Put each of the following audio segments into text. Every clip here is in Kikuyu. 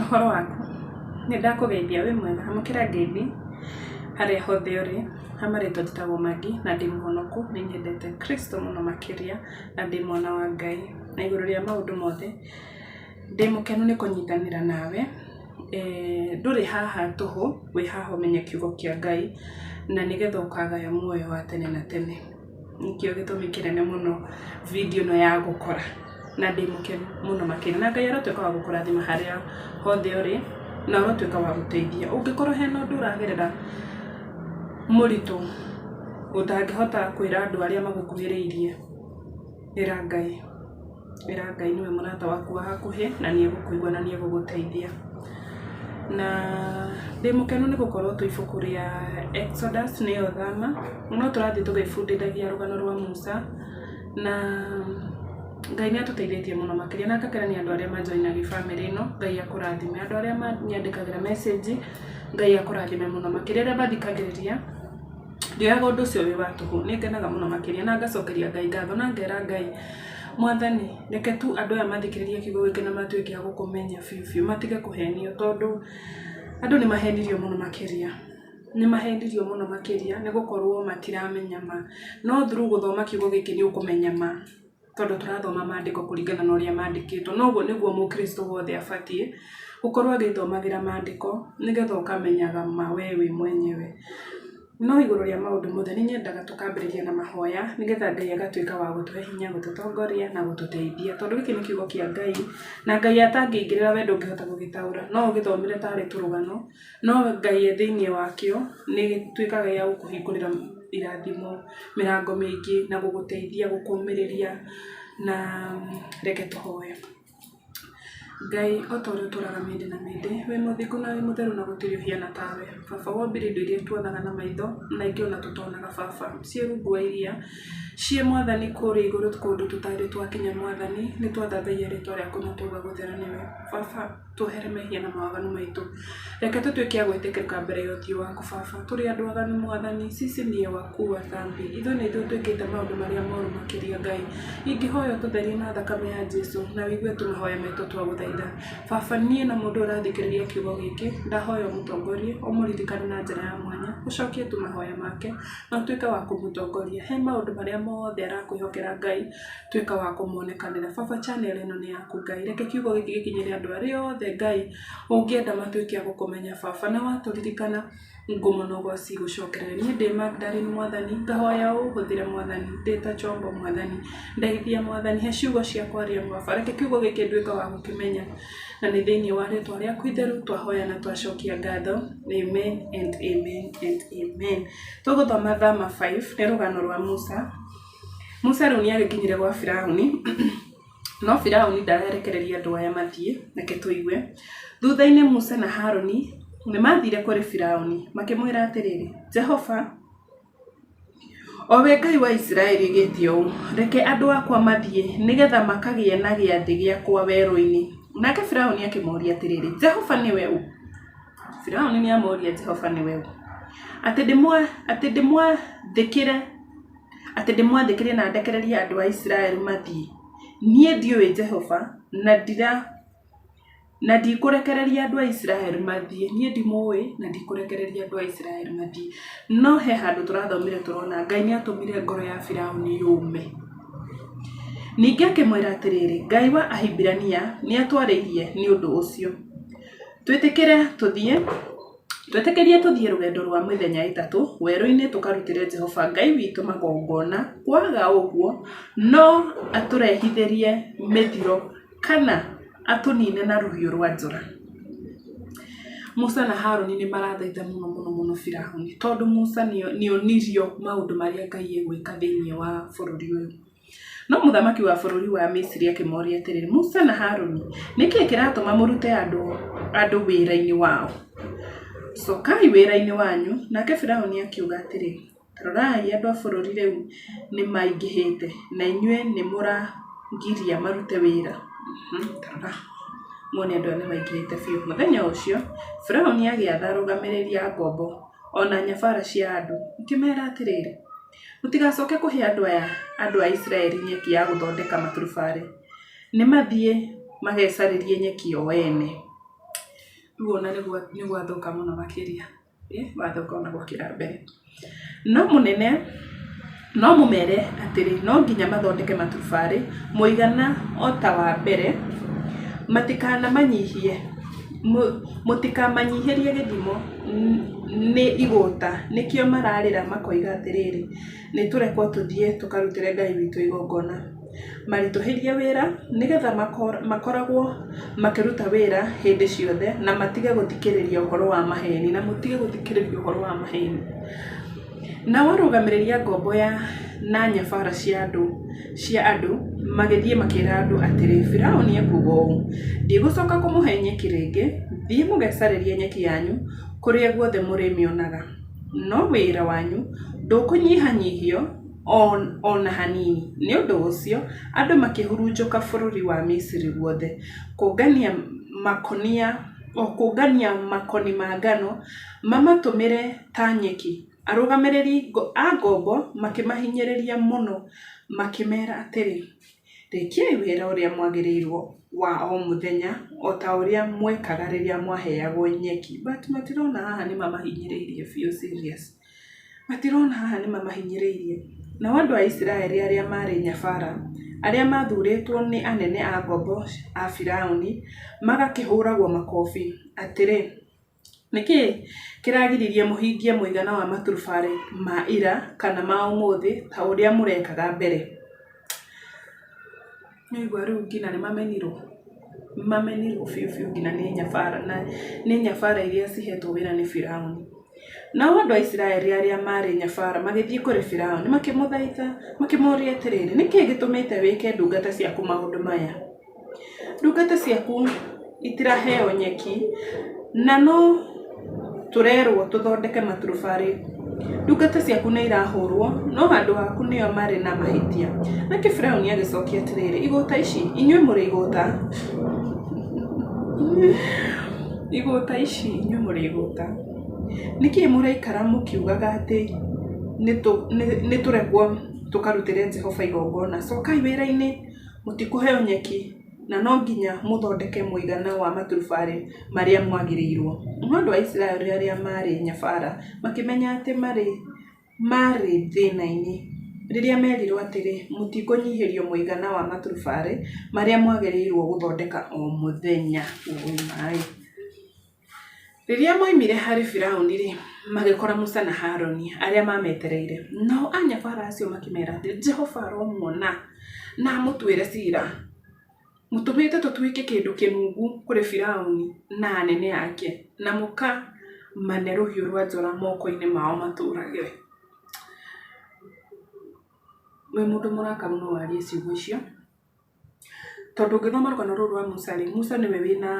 Ũhoro waku? Nĩ ndakũgeithia wĩ mwega? Amũkĩra ngeithi harĩa hothe ũrĩ, ha marĩtwa njĩtagwo Maggie na ndĩ mũhonoku, nĩ nyendete Kristo mũno makĩria na ndĩ mwana wa Ngai. Na igũrũ rĩa maũndũ mothe, ndĩ mũkenu nĩ kũnyitanĩra nawe, ndũrĩ haha tũhũ, wĩ haha ũmenye kiugo kĩa Ngai na nĩgetha ũkagaya muoyo wa tene na tene. Nĩkĩo gĩtũmi kĩnene mũno video ĩno ya gũkora na ndĩ mũkenu mũno makĩria. Na Ngai arotuĩka wa gũkũrathima harĩa hothe ũrĩ na arotuĩka wa gũteithia. Ũngĩkorwo hena ũndũ ũragerera mũritũ ũtangĩhota kwĩra andũ arĩa magũkuhĩrĩirie, ĩra Ngai. Ĩra Ngai nĩwe mũrata waku wa hakuhĩ na nĩ egũkũigua na nĩ egũgũteithia. Na ndĩ mũkenu nĩ gũkorwo twĩ ibuku rĩa Exodus nĩyo Thama, no tũrathiĩ tũgĩbundithagia rũgano rwa Musa, na Ngai nĩ atũteithĩtie mũno makĩria na ngakena nĩ andũ arĩa manjoinagia bamĩrĩ ĩno, Ngai akũrathime. Andũ arĩa manyandĩkagĩra message, Ngai akũrathime mũno makĩria. Arĩa mathikagĩrĩria Ndioyaga ũndũ ũcio wĩ wa tũhũ, nĩ ngenaga mũno makĩria na ngacokeria Ngai ngatho na ngera Ngai, Mwathani reke tu andũ aya mathikĩrĩrie kiugo gĩkĩ na matuĩke a gũkũmenya biũ biũ, matige kũhenio tondũ andũ nĩ mahenirio mũno makĩria, nĩ mahenirio mũno makĩria nĩ gũkorwo matiramenya ma. No through gũthoma kiugo gĩkĩ nĩ ũkũmenya ma. Tondũ tũrathoma mandĩko kũringana na ũrĩa mandĩkĩtwo. Na ũguo nĩguo mũkristo wothe abatiĩ gũkorwo agĩthomagĩra mandĩko nĩgetha ũkamenyaga ma we wĩ mwenyewe. No igũrũ rĩa maũndũ mothe nĩ nyendaga tũkambĩrĩria na mahoya nĩgetha Ngai agatuĩka wa gũtũhe hinya, gũtũtongoria na gũtũteithia. Tondũ gĩkĩ nĩ kiugo kĩa Ngai na Ngai atangĩingĩrĩra we ndũngĩhota gũgĩtaũra. No ũgĩthomire tarĩ tũrũgano. No Ngai e thĩiniĩ wakĩo, nĩ gĩtuĩkaga gĩa gũkũhingũrĩra irathimo, mĩrango mĩingĩ na gũgũteithia, gũkũmĩrĩria na reke tũhoe. Ngai o ta ũrĩa ũtũraga mĩndĩ na mĩndĩ, wĩ mũthingu na wĩ mũtheru na gũtirĩ ũhiana tawe. Baba wombire indo iria tuonaga na maitho na ingĩ ona tũtonaga baba, ciĩ rungu wa iria, ciĩ mwathani kũrĩa igũrũ kũndũ tũtarĩ twakinya mwathani, nĩ twathathaiya rĩtwa rĩaku na twauga gũthera nĩwe. Baba. Tuohere mehia na mawaganu maitũ. Reke tũtuĩke a gwĩtĩkĩrĩka mbere ya ũthiũ waku Baba. Tũrĩ andũ aganu Mwathani, sisi ni wakuu wa dhambi. Ithuĩ nĩ ithuĩ twĩkĩte maũndũ marĩa moru makĩria Ngai. Ingĩhoya ũtũtherie na thakame ya Jesu na ũigue tu mahoya maitũ twagũthaitha. Baba niĩ na mũndũ ũrathikĩrĩria kiugo gĩkĩ, ndahoya ũmũtongorie, ũmũririkane na njĩra ya mwanya, ũcokie tu mahoya make na ũtuĩke wa kũmũtongoria he maũndũ marĩa mothe arakwĩhokera Ngai. Tuĩka wa kũmonekanĩra. Baba channel ĩno nĩ yaku Ngai, reke kiugo gĩkĩ gĩkinyĩre andũ arĩa othe Ngai ũngĩenda matuĩke a gũkũmenya baba, na watũririkana ngumo na ũgoci igũcokerere. Niĩ ndĩ Magdalene Mwathani, ngahoya ũhũthĩre Mwathani, ndĩ ta chombo Mwathani, ndeithia Mwathani, he ciugo cia kwaria baba, reke kiugo gĩkĩ nduĩke wa gũkĩmenya, na nĩ thĩinĩ wa rĩtwa rĩaku itheru twahoya na twacokia ngatho, amen and amen and amen. Tũgũthoma Thama 5, nĩ rũgano rwa Musa. Musa rĩu nĩ agĩkinyire gwa Firauni, no Firauni ndararekereria andũ aya mathiĩ, reke tũigue. Thutha-inĩ Musa na Haruni nĩ maathire kũrĩ Firauni, makĩmwĩra atĩrĩrĩ, Jehova, o we Ngai wa Isiraeli oigĩte ũũ, 'Reke andũ akwa mathiĩ, nĩgetha makagĩe na gĩathĩ gĩakwa werũ-inĩ. Nake Firauni akĩmoria atĩrĩrĩ, Jehova nĩwe ũ? Firauni nĩ amoria Jehova nĩwe ũ? Atĩ ndĩmwathĩkĩre atĩ ndĩmwathĩkĩre na ndekererie andũ a Isiraeli mathiĩ? Niĩ ndiũĩ Jehova, na ndira na ndikũrekereria andũ a Isiraeli mathiĩ. Niĩ ndimũĩ na ndikũrekereria andũ a Isiraeli mathiĩ. No he handũ tũrathomire tũrona Ngai nĩ atũmire ngoro ya Firaũni yũme. Ningĩ akĩmwĩra atĩrĩrĩ, Ngai wa Ahibirania nĩ atwarĩirie nĩ ũndũ ũcio. Twĩtĩkĩre tũthiĩ. Twĩtĩkĩrie tũthiĩ rũgendo rwa mĩthenya ĩtatũ werũ-inĩ tũkarutĩre Jehova Ngai witũ magongona, kwaga ũguo no atũrehithĩrie mĩthiro kana atũniine na rũhiũ rwa njora. Musa na Harũni nĩ marathaitha mũno mũno mũno Firaũni, tondũ Musa nĩ onirio maũndũ marĩa Ngai egwĩka thĩiniĩ wa bũrũri ũyũ. No mũthamaki wa bũrũri wa Misiri akĩmooria atĩrĩ, Musa na Harũni, nĩ kĩĩ kĩratũma mũrute andũ wĩra-inĩ wao? Cookai wĩra-inĩ wanyu. Nake Firaũni akiuga atĩrĩ, Ta rorai, andũ a bũrũri rĩu nĩmaingĩhĩte, na inyuĩ nĩmũragiria marute wĩra. Ta rora muone andũ aya nĩmaingĩhĩte biũ. Mũthenya ũcio, Firaũni agĩatha arũgamĩrĩri a ngombo o na nyabara cia andũ, akĩmeera atĩrĩ, Mũtigacoke kũhe andũ aya, andũ a Isiraeli nyeki ya gũthondeka maturubarĩ. Nĩ mathiĩ magecarĩrie nyeki o ene. Rĩu ona nĩ gwathũka mũno makĩria. Gwathũka ona gũkĩra mbere. No mũnene, no mũmeere atĩrĩ, no nginya mathondeke maturubarĩ mũigana o ta wa mbere, matikanamanyihie, mũtikamanyihĩrie gĩthimo, nĩ igũũta, nĩkĩo mararĩra makoiga atĩrĩ, 'Nĩ tũrekwo tũthiĩ tũkarutĩre Ngai witũ igongona.' Maritũhĩrie wĩra nĩgetha makoragwo makĩruta wĩra hĩndĩ ciothe na matige gũthikĩrĩria ũhoro wa maheeni na mũtige gũthikĩrĩria ũhoro wa maheeni. Nao arũgamĩrĩri a ngombo ya na nyabaara cia andũ cia andũ magĩthiĩ makĩra andũ atĩrĩ, Firaũni ekuuga ũũ, 'Ndigũcoka kũmũhe nyeki rĩngĩ. Thiĩ mũgecarĩrie nyeki yanyu kũrĩa guothe mũrĩmĩonaga. No wĩra wanyu ndũkũnyihanyihio o na hanini. Nĩ ũndũ ũcio andũ makĩhurunjũka bũrũri wa Misiri guothe, kũngania makũnia o kũngania makoni ma ngano mamatũmĩre ta nyeki. Arũgamĩrĩri a ngombo makĩmahinyĩrĩria mũno makĩmeera atĩrĩ, Rĩkiai wĩra ũrĩa mwagĩrĩirũo wa o mũthenya o ta ũrĩa mwekaga rĩrĩa mwaheagwo nyeki. But matirona haha nĩ mamahinyĩrĩirie biũ serious. Matirona haha nĩ mamahinyĩrĩirie. Nao andũ a Isiraeli arĩa maarĩ nyabara, arĩa maathuurĩtwo nĩ anene a ngombo a Firauni, magakĩhũragwo makobi, atĩrĩ, Nĩ kĩĩ kĩragiririe mũhingie mũigana wa maturubarĩ ma ira kana ma ũmũthĩ ta ũrĩa mũrekaga mbere? Nĩwaigua rĩu nginya nĩ mamenirwo, mamenirwo biũ biũ nginya nĩ nyabara na nĩ nyabara iria cihetwo wĩra nĩ Firaũni. Nao andũ a Isiraeli arĩa maarĩ nyabara magĩthiĩ kũrĩ Firaũni makĩmũthaitha, makĩmũũria atĩrĩrĩ, Nĩ kĩĩ gĩtũmĩte wĩke ndungata ciaku maũndũ maya? Ndungata ciaku itiraheo nyeki na no tũrerwo tũthondeke maturubarĩ. Ndungata ciaku nĩ irahũrwo, no andũ aku nĩo marĩ na mahĩtia. Nake Firaũni agĩcokia atĩrĩrĩ, Igũũta ici, inyuĩ mũrĩ igũũta! Igũũta ici, inyuĩ mũrĩ igũũta! Nĩ kĩĩ mũraikara mũkiugaga atĩ nĩ tũrekwo tũkarutĩre Jehova igongona? Cokai wĩra-inĩ! Mũtikũheo nyeki, na no nginya mũthondeke mũigana wa maturubarĩ marĩa mwagĩrĩirũo. No andũ a Isiraeli arĩa maarĩ nyabara makĩmenya atĩ maarĩ thĩna-inĩ rĩrĩa meerirũo atĩrĩ, Mũtikũnyihĩrio mũigana wa maturubarĩ marĩa mwagĩrĩirũo gũthondeka o mũthenya. Rĩrĩa moimire harĩ Firaũni-rĩ, magĩkora Musa na Harũni, arĩa maametereire. Nao anyabara acio makĩmeera atĩrĩ, Jehova aromuona na amũtuĩre ciira! Mũtũmĩte tũtuĩke kĩndũ kĩnungu kũrĩ Firaũni na anene ake, na mũkamane rũhiũ rwa njora moko-inĩ mao matũũrage. Wĩ mũndũ mũrakaru no warie ciugo icio. Tondũ ũngĩthoma rũgano rũrũ rwa Musa rĩ, Musa nĩwe wĩna,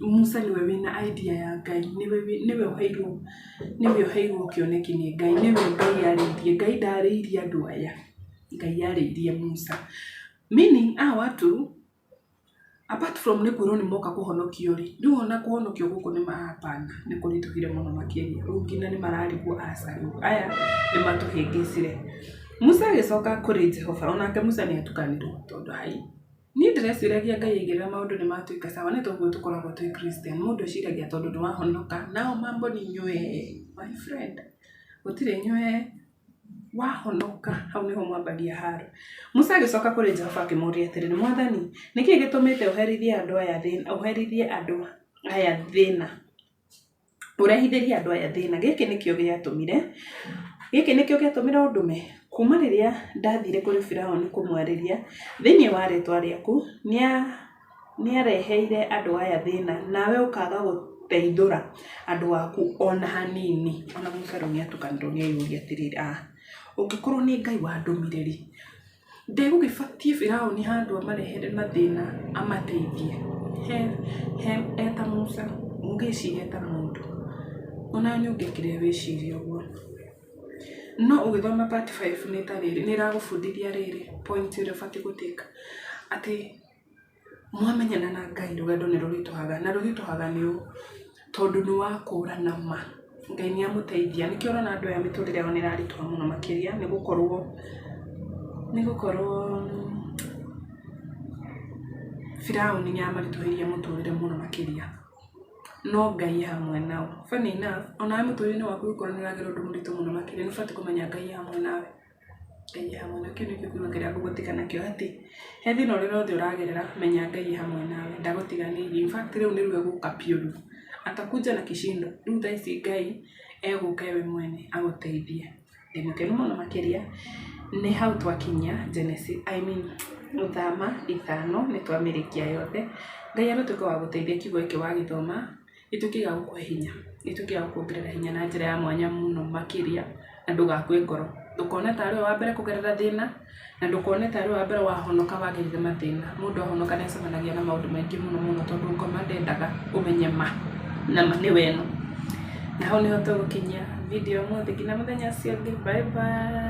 Musa nĩwe wĩna idea ya Ngai, nĩwe nĩwe ũheirwo, nĩwe ũheirwo kĩoneki nĩ Ngai, nĩwe Ngai arĩirie. Ngai ndarĩirie andũ aya, Ngai arĩirie Musa. Meaning hawa watu apart from nĩ kwĩrwo nĩ moka kũhonokio rĩ, rĩu ona kũhonokio gũkũ nĩ ma hapana, nĩ kũritũhire mũno makĩria. Rĩu nginya nĩ mararigwo aca rĩu aya nĩ matũhĩngĩcire. Musa agĩcoka kũrĩ Jehova, o nake Musa nĩ atukanirwo tondũ hai, niĩ ndĩreciragia Ngai aigĩrĩra maũndũ nĩ matuĩka sawa, nĩ toguo tũkoragwo twĩ Christian, mũndũ eciragia tondũ nĩ wahonoka, nao mambo ni nywee my friend, gũtirĩ nywee, wahonoka hau nĩho mwambagia haro. Musa agĩcoka kũrĩ Jehova akĩmũũria atĩrĩ, Mwathani, nĩ kĩĩ gĩtũmĩte ũherithie andũ aya thĩna, ũherithie andũ aya thĩna? Ũrehithĩrie andũ aya thĩna. Gĩkĩ nĩkĩo gĩatũmire, gĩkĩ nĩkĩo gĩatũmire ũndũme? Kuuma rĩrĩa ndaathiire kũrĩ Firaũni kũmwarĩria thĩinĩ wa rĩĩtwa rĩaku, nĩareheire andũ aya thĩna, nawe ũkaaga gũteithũra andũ aku o na hanini. O na Musa rĩu nĩatukanĩirwo nĩeyũria atĩrĩrĩ, ah, ũngĩkorwo nĩ Ngai wandũmire-rĩ, Ndegũgĩbatiĩ Firaũni handũ amarehere mathĩna amateithie? He, he, eta Musa, ũngĩciria ta mũndũ, onawe nĩ ũngĩekire wĩcirie ũguo. No ũgĩthoma part 5 nĩ ta rĩrĩ, nĩ ĩragũbundithia rĩrĩ, point ĩrĩa ũbatiĩ gũ take, atĩ Mwamenyana na Ngai rũgendo nĩ rũritũhaga, na rũritũhaga nĩ ũũ, tondũ nĩ wakũrana ma, Ngai nĩ amũteithia. Nĩkĩo ũrona andũ aya mĩtũrĩre yao nĩ ĩraritũha mũno makĩria nĩ gũkorwo, nĩ gũkorwo Firaũni nĩ amaritũhĩirie mũtũrĩre mũno makĩria. No Ngai e hamwe nao. Funny enough, onawe mũtũrĩre-inĩ waku ũngĩkorwo nĩ ũragerera ũndũ mũritũ mũno makĩria, nĩ ũbatiĩ kũmenya Ngai e hamwe nawe. Ngai e hamwe nawe. Kĩu nĩkĩo kiugo kĩrĩa ngũgũtiga nakĩo atĩ, he thĩna ũrĩa wothe ũragerera, menya Ngai e hamwe nawe, ndagũtiganĩirie. In fact rĩu nĩrĩo egũka biũ rĩu. Atakuja na kishindo. Rĩu thaa ici Ngai egũka we mwene agũteithie. Ndĩ mũkenu mũno makĩria nĩ hau twakinyia Genesis, I mean Gũthama 5 nĩ twamĩrĩkia yothe. Ngai arotuĩka wa gũteithia kiugo gĩkĩ wagĩthoma gĩtuĩke gĩa gũkũhe hinya, gĩtuĩke gĩa gũkuongerera hinya na njĩra ya mwanya mũno makĩria na ndũgakue ngoro. Ndũkone tarĩ we wa mbere kũgerera thĩna na ndũkone tarĩ we wa mbere wahonoka wagerire mathĩna. Mũndũ ahonoka nĩ acemanagia na maũndũ maingĩ mũno mũno tondũ ngoma ndendaga ũmenye ma, na ma nĩwe ĩno. Na hau nĩho tũgũkinyia video ya ũmũthĩ nginya mũthenya ũcio ũngĩ, bye bye.